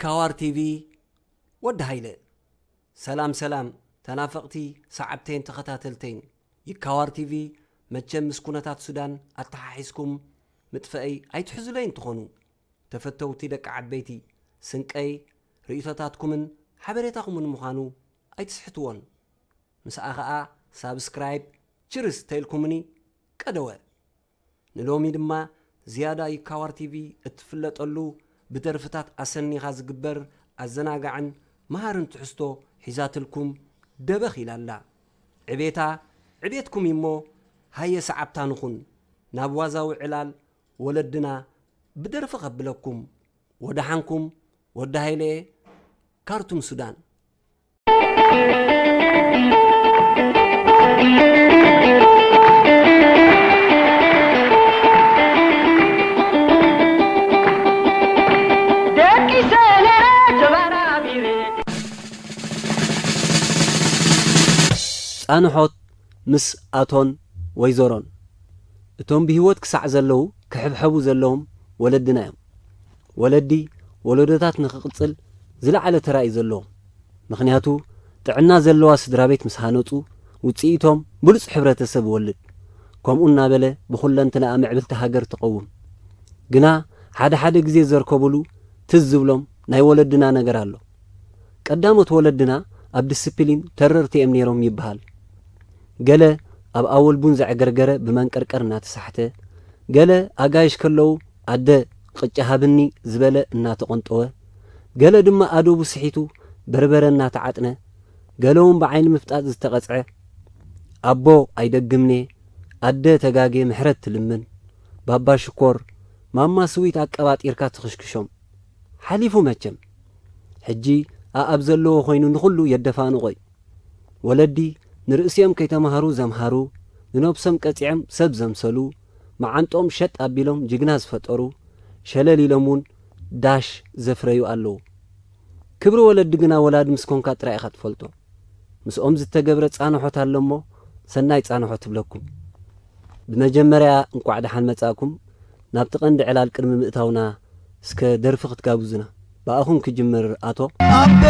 ይካዋር ቲቪ፣ ወዲ ሃይለ። ሰላም ሰላም ተናፈቕቲ ሰዓብተይን ተኸታተልተይን ይካዋር ቲቪ። መቸም ምስ ኩነታት ሱዳን ኣተሓሒዝኩም ምጥፍአይ ኣይትሕዙለይን ትኾኑ። ተፈተውቲ ደቂ ዓበይቲ፣ ስንቀይ ርእይቶታትኩምን ሓበሬታኹምን ምዃኑ ኣይትስሕትዎን። ምስኣ ኸኣ ሳብስክራይብ ችርስ ተይልኩምኒ ቀደወ። ንሎሚ ድማ ዝያዳ ይካዋር ቲቪ እትፍለጠሉ ብደርፍታት ኣሰኒኻ ዝግበር ኣዘናጋዕን መሃርን ትሕዝቶ ሒዛትልኩም ደበኽ ኢላ ኣላ። ዕቤታ ዕቤትኩም እዩሞ ሃየ ሰዓብታ ንኹን። ናብ ዋዛዊ ዕላል ወለድና ብደርፊ ከብለኩም። ወደሓንኩም ወዲ ሃይለየ፣ ካርቱም ሱዳን። ደቂ ሰለ ተባራቢረ። ጻንሖት ምስ ኣቶን ወይዘሮን። እቶም ብህይወት ክሳዕ ዘለዉ ክሕብሐቡ ዘለዎም ወለድና እዮም። ወለዲ ወለዶታት ንኽቕጽል ዝለዓለ ተራ እዩ ዘለዎም። ምኽንያቱ ጥዕና ዘለዋ ስድራ ቤት ምስ ሃነጹ ውጽኢቶም ብሉጽ ሕብረተሰብ ይወልድ። ከምኡ እናበለ ብኹለንትናኣ ምዕብልቲ ሃገር ትቐውም። ግና ሓደ ሓደ ግዜ ዘርከቡሉ ትዝ ዝብሎም ናይ ወለድና ነገር ኣሎ። ቀዳሞት ወለድና ኣብ ዲስፕሊን ተረርቲ እዮም ነይሮም ይበሃል። ገለ ኣብ ኣወል ቡን ዘዕገርገረ ብመንቀርቀር እናተሳሕተ፣ ገለ ኣጋይሽ ከለዉ ኣደ ቅጫ ሃብኒ ዝበለ እናተቖንጠወ፣ ገለ ድማ ኣደቡ ስሒቱ በርበረ እናተዓጥነ፣ ገለ እውን ብዓይኒ ምፍጣጥ ዝተቐጽዐ። ኣቦ ኣይደግምኔ፣ ኣደ ተጋጌ ምሕረት ትልምን፣ ባባ ሽኮር፣ ማማ ስዊት ኣቀባጢርካ ትኽሽክሾም። ሓሊፉ መቸም። ሕጂ ኣኣብ ዘለዎ ኮይኑ ንኹሉ የደፋንቖ እዩ። ወለዲ ንርእሲኦም ከይተማህሩ ዘምሃሩ፣ ንነብሶም ቀጺዖም ሰብ ዘምሰሉ፣ መዓንጦም ሸጥ ኣቢሎም ጅግና ዝፈጠሩ፣ ሸለል ኢሎም እውን ዳሽ ዘፍረዩ ኣለዉ። ክብሪ ወለዲ ግና ወላዲ ምስ ኮንካ ጥራይ ኢኻ ትፈልጦ። ምስኦም ዝተገብረ ጻንሖት ኣሎ እሞ፣ ሰናይ ጻንሖት ትብለኩም። ብመጀመርያ እንቋዕ ደሓን መጻእኩም። ናብቲ ቀንዲ ዕላል ቅድሚ ምእታውና፣ እስከ ደርፊ ክትጋብዙና ብኣኹም ክጅምር። ኣቶ ኣቦ፣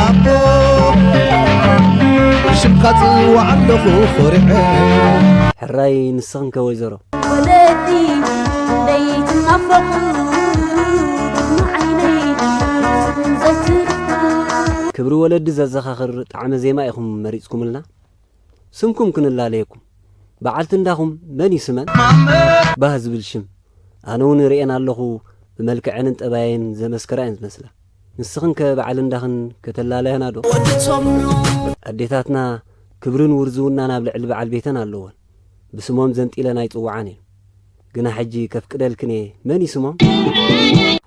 ኣቦ፣ ሽምካ ጽዋዕ ኣለኹ ኮሪዐ። ሕራይ ንስኽን ከ ወይዘሮ? ወለዲ ደይትናፈቑ፣ ንዓይነይ ዘትርፉ። ክብሪ ወለዲ ዘዘኻኽር ጣዕመ ዜማ ኢኹም መሪጽኩምልና። ስምኩም ክንላለየኩም። በዓልቲ እንዳኹም መን እዩ ስመን? ማመ። ባህ ዝብል ሽም። ኣነ እውን ርእየን ኣለኹ፣ ብመልክዐንን ጠባየን ዘመስከራ እየን ዝመስላ። ንስኽን ከ በዓል እንዳኽን ከተላለያና ዶ? ወዲ ጾምኑ። ኣዴታትና ክብርን ውርዝውናን ኣብ ልዕሊ በዓል ቤተን ኣለወን። ብስሞም ዘንጢለን ኣይጽውዓን እየን። ግና ሕጂ ከፍቅደልክን እየ፣ መን እዩ ስሞም?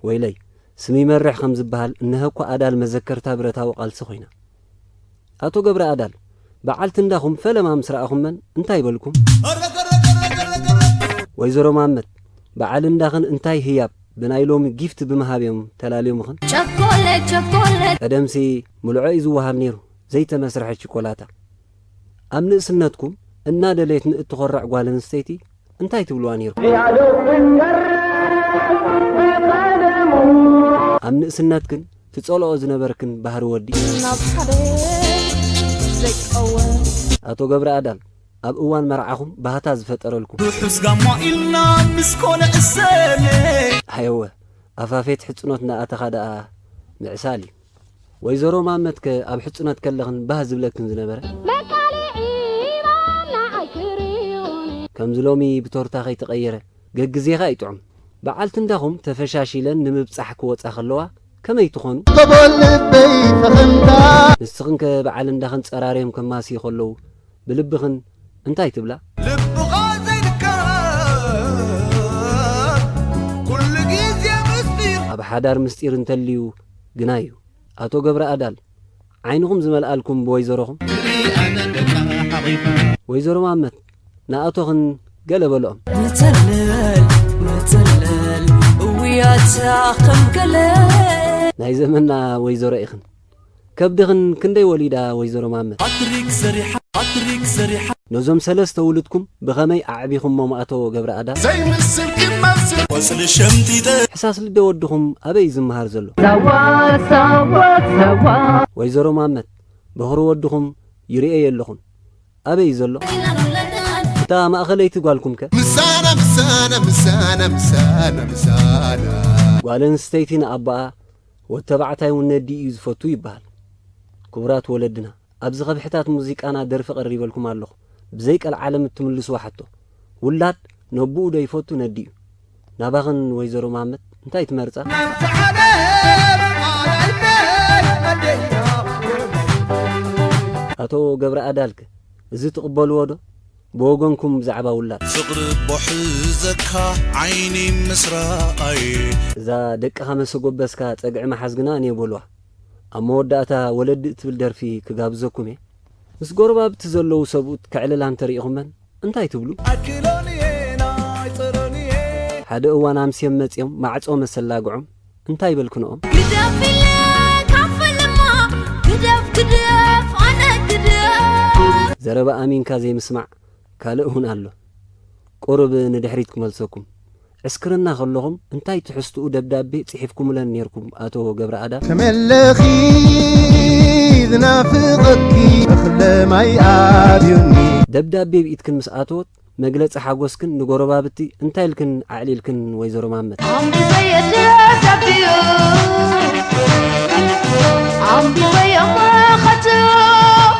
ወይለይ፣ ስም ይመርሕ ከም ዝበሃል፣ እነሀ እኳ ኣዳል መዘከርታ ብረታዊ ቃልሲ ኮይና። ኣቶ ገብረ ኣዳል፣ በዓልቲ እንዳኹም ፈለማ ምስ ረኣኹመን እንታይ በልኩም? ወይዘሮ ማመት፣ በዓል እንዳኽን እንታይ ህያብ ብናይ ሎሚ ጊፍት ብምሃብ እዮም ተላልዮምኽን? ቸኮሌት፣ ቸኮሌት። ቀደምሲ ምልዖ እዩ ዝወሃብ ነይሩ፣ ዘይተመስርሐ ችኮላታ። ኣብ ንእስነትኩም እናደለየት ንእትኾርዕ ጓል ኣንስተይቲ እንታይ ትብልዋ ነይርኩም? ኣብ ንእስነትክን ትጸልኦ ዝነበርክን ባህሪ ወዲ? ናብ ሓደ ዘይቀወም። ኣቶ ገብረ ኣዳል፣ ኣብ እዋን መርዓኹም ባህታ ዝፈጠረልኩም? ርሑስ ጋማ ኢልና ምስ ኮነ እሰነ። ሃየወ፣ ኣፋፌት ሕጽኖት እናኣተኻ ደኣ ምዕሳል እዩ። ወይዘሮ ማመትከ ኣብ ሕጽኖት ከለኽን ባህ ዝብለክን ዝነበረ? መቃልዒ ማና ኣይክርዩኒ። ከምዚ ሎሚ ብቶርታ ከይተቐየረ፣ ገግዜኻ ይጥዑም። በዓልቲ እንዳኹም ተፈሻሺለን ንምብጻሕ ክወጻ ከለዋ ከመይ ትኾኑ? ተቦል ልበይ ፈኸንታ። ንስኽንከ በዓል እንዳኽን ጸራርዮም ከማስዩ ከለዉ ብልብኽን እንታይ ትብላ? ልብኻ ዘይድከም ኩሉ ግዜ ምስጢር። ኣብ ሓዳር ምስጢር እንተልዩ ግና እዩ። ኣቶ ገብረ ኣዳል፣ ዓይንኹም ዝመልኣልኩም ብወይዘሮኹም። ወይዘሮ ማመት፣ ንኣቶኽን ገለ በልኦም። መጸለል፣ መጸለል፣ እውያታ ከም ገለ። ናይ ዘመንና ወይዘሮ ኢኽን። ከብድኽን ክንደይ ወሊዳ ወይዘሮ ማመት? ሃትሪክ ሰሪሓ። ሃትሪክ ሰሪሓ። ነዞም ሰለስተ ውሉድኩም ብኸመይ ኣዕቢኹሞም ኣቶ ገብረኣዳል? ዘይምስል ክመስል። ቆጽሊ ሸምጢጠ። ሕሳስ ልደ ወድኹም ኣበይ እዩ ዝመሃር ዘሎ? ሳዋ፣ ሳዋ፣ ሳዋ። ወይዘሮ ማመት፣ በኹሪ ወድኹም ይርእየ የለኹን። ኣበይ እዩ ዘሎ? እታ ማእኸለይቲ ጓልኩም ከ? ምሳና፣ ምሳና፣ ምሳና፣ ምሳና፣ ምሳና። ጓል ኣንስተይቲ ንኣቦኣ፣ ወዲ ተባዕታይ እውን ነዲ እዩ ዝፈቱ ይበሃል። ክቡራት ወለድና፣ ኣብዚ ከብሕታት ሙዚቃና ደርፊ ቀሪበልኩም ኣለኹ። ብዘይ ቀልዓለም እትምልስዋ ሕቶ፣ ውላድ ነቦኡ ዶ ይፈቱ ነዲ እዩ? ናባኽን ወይዘሮ ማመት እንታይ ትመርጻ? ኣቶ ገብረ ኣዳልከ፣ እዚ ትቕበልዎ ዶ? ብወገንኩም ብዛዕባ ውላድ። ፍቕሪ እቦ ሕዘካ ዓይኒ ምስ ረኣየ። እዛ ደቅኻ መሰጎበስካ ጸግዒ ምሓዝ ግና እኔ በልዋ። ኣብ መወዳእታ ወለዲ እትብል ደርፊ ክጋብዘኩም እየ። ምስ ጎረባብቲ ዘለዉ ሰብኡት ከዕልላ እንተሪኢኹመን እንታይ ትብሉ? ኣኪሎን እየ ናይ ጸሎን እየ። ሓደ እዋን ኣምስዮም መጺኦም ማዕጾ መሰላግዖም እንታይ በልክንኦም? ግደፍ ኢለ ካፈልማ፣ ግደፍ፣ ግደፍ፣ ኣነ ግደፍ። ዘረባ ኣሚንካ ዘይምስማዕ ካልእ እውን ኣሎ። ቁሩብ ንድሕሪት ክመልሰኩም። ዕስክርና ከለኹም እንታይ ትሕዝትኡ ደብዳቤ ጽሒፍኩምለን ኔርኩም ኣቶ ገብረኣዳም? ተመለኺ ዝናፍቐኪ እኽለ ማይ ኣብዩኒ። ደብዳቤ ብኢድክን ምስ ኣተወት መግለጺ ሓጎስክን ንጎረባብቲ እንታይ ኢልክን ኣዕሊልክን ወይዘሮ ማመት? ኣምብበየ ደብዳቤኡ፣ ኣምብበየ መኸቱ።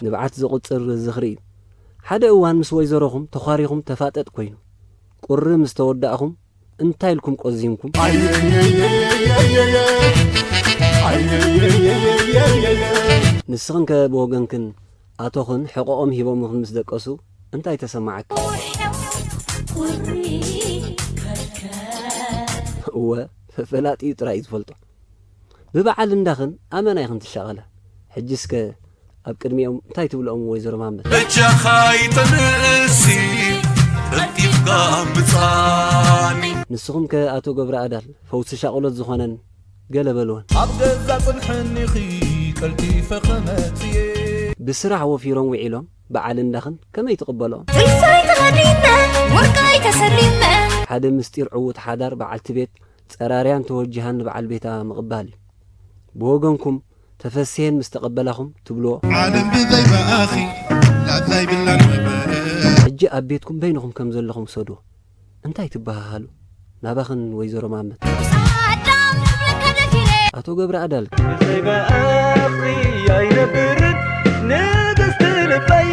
ንብዓት ዝቑጽር ዝኽሪ እዩ። ሓደ እዋን ምስ ወይዘሮኹም ተዃሪኹም ተፋጠጥ ኮይኑ፣ ቁሪ ምስ ተወዳእኹም እንታይ ኢልኩም ቆዚምኩም? ንስኽን ከ ብወገንክን ኣቶኽን ሕቖኦም ሂቦምኽን ምስ ደቀሱ እንታይ ተሰማዓኪ? እወ፣ ፈላጢኡ ጥራይ እዩ ዝፈልጦ። ብበዓል እንዳኽን ኣመና ኢኽን ትሻቐላ። ሕጂ እስከ ኣብ ቅድሚኦም እንታይ ትብልኦም ወይዘሮ ማመት? በጃኻ ኣይተንእሲ፣ ቀልጢፍካ ምጻኒ። ንስኹም ከ ኣቶ ገብረ ኣዳል ፈውሲ ሻቕሎት ዝኾነን ገለ በልወን። ኣብ ገዛ ጽንሐኒኺ ቀልጢፈ ክመጽእ እየ። ብስራሕ ወፊሮም ውዒሎም በዓል እንዳኽን ከመይ ትቕበልኦም? ጥልፈይ ተኸዲነ፣ ወርቀይ ተሰሊመ። ሓደ ምስጢር ዕዉት ሓዳር በዓልቲ ቤት ጸራርያን ተወጅሃን ንበዓል ቤታ ምቕባል እዩ። ብወገንኩም ተፈሲሔን ምስ ተቐበላኹም ትብልዎ። ዓለም ብዘይ ብኣኺ ላዛ ይብላን ነበረ። ሕጂ ኣብ ቤትኩም በይንኹም ከም ዘለኹም ውሰድዎ። እንታይ ትበሃሃሉ? ናባኽን ወይዘሮ ማመት። ኣቶ ገብረ ኣዳል። ብዘይ ብኣኺ ኣይነብርን ንግስቲ ልበይ።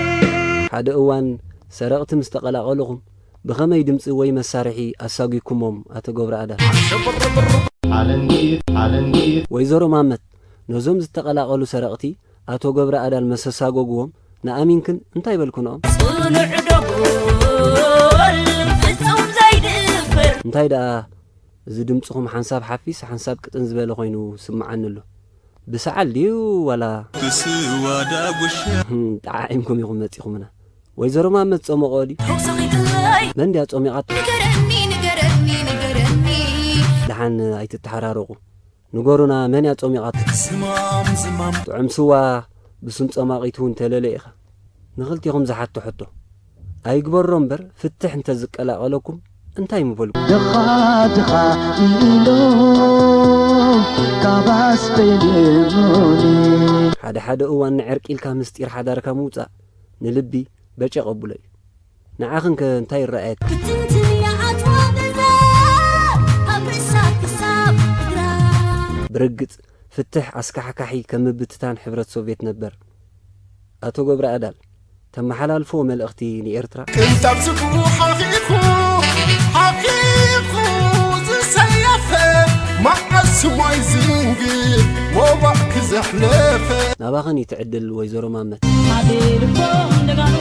ሓደ እዋን ሰረቕቲ ምስ ተቐላቐሉኹም ብኸመይ ድምጺ ወይ መሳርሒ ኣሳጒኩሞም ኣቶ ገብረኣዳል? ዓለምጊት፣ ዓለምጊት። ወይዘሮ ማመት፣ ነዞም ዝተቐላቐሉ ሰረቕቲ ኣቶ ገብረኣዳል መሰሳጎግዎም ንኣሚንክን እንታይ በልክንኦም? ጽኑዕ ደጎል ፍጹም ዘይድፈር። እንታይ ደኣ እዚ ድምጽኹም ሓንሳብ ሓፊስ ሓንሳብ ቅጥን ዝበለ ኮይኑ ስምዓኒ ኣሎ። ብሰዓል ድዩ ዋላ? ብስዋ ዳጉሻ። ህም፣ ጠዓዒምኩም ኢኹም መጺኹምና። ወይዘሮ ማመት ጸሞቐ ድዩ? ርኽሰኺ ጥራይ። መን ድያ ጾሚቓቶ? ንገረኒ፣ ንገረኒ፣ ንገረኒ። ደሓን ኣይትተሓራረቑ። ንገሩና፣ መን እያ ጾሚቓቶ? ዝማም፣ ዝማም። ጥዑም ስዋ ብስም ጸማቒቱ እንተለለ ኢኻ። ንኽልቴኹም ዝሓቶ ሕቶ። ኣይግበሮ እምበር፣ ፍትሕ እንተ ዝቀላቐለኩም፣ እንታይ ምበልኩም? ድኻ ድኻ ኢሉ ካብ ኣስቤን የብሉኒ። ሓደ ሓደ እዋን ንዕርቂ ኢልካ ምስጢር ሓዳርካ ምውጻእ ንልቢ በጨ ቀብሎ እዩ። ንዓኽን ከ እንታይ ይረኣየክ? ብትንትን እያ ኣጽዋር ገዛ፣ ካብ ርእሳ ክሳብ እግራ። ብርግጽ፣ ፍትሕ ኣስካሕካሒ ከም ምብትታን ሕብረት ሶቭየት ነበር። ኣቶ ገብረ ኣዳል፣ ተመሓላልፎ መልእኽቲ ንኤርትራ። ቅንጣብ ስግኡ ሓኺኹ፣ ሓኺኹ ዝሰየፈ፣ መዓስ ስሙ ኣይዝንግዕ፣ ሞባእ ክዘሕለፈ። ናባኽን እዩ ትዕድል ወይዘሮ ማመት። ሓደ ልቦም ደጋኑ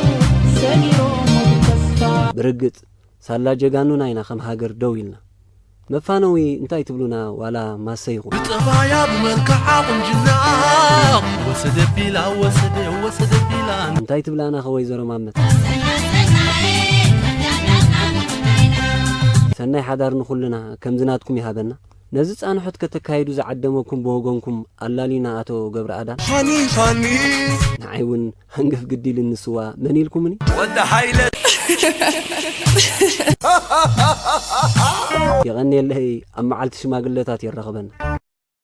ሰጊሮም ተስፋ። ብርግጽ፣ ሳላ ጀጋኑና ኢና ከም ሃገር ደው ኢልና። መፋነዊ እንታይ ትብሉና ዋላ ማሰ ይኹን። ብጠባያ ብመልክዓ ቁንጅና ወሰደ ቢላ፣ ወሰደ፣ ወሰደ ቢላ። እንታይ ትብላና ኸ ወይዘሮ ማመት? ሰናይ ሓዳር ንኹልና ከምዚ ናትኩም ይሃበና። ነዚ ጻንሖት ከተካይዱ ዝዓደመኩም ብወገንኩም ኣላሊና ኣቶ ገብረኣዳም። ሃኒ፣ ሃኒ። ንዓ ንዓይ እውን ሃንገፍ ግዲ ኢሉኒ ስዋ መን ኢልኩምኒ? ወዲ ሃይለ የቐንየለይ፣ ኣብ መዓልቲ ሽማግለታት የራኽበና።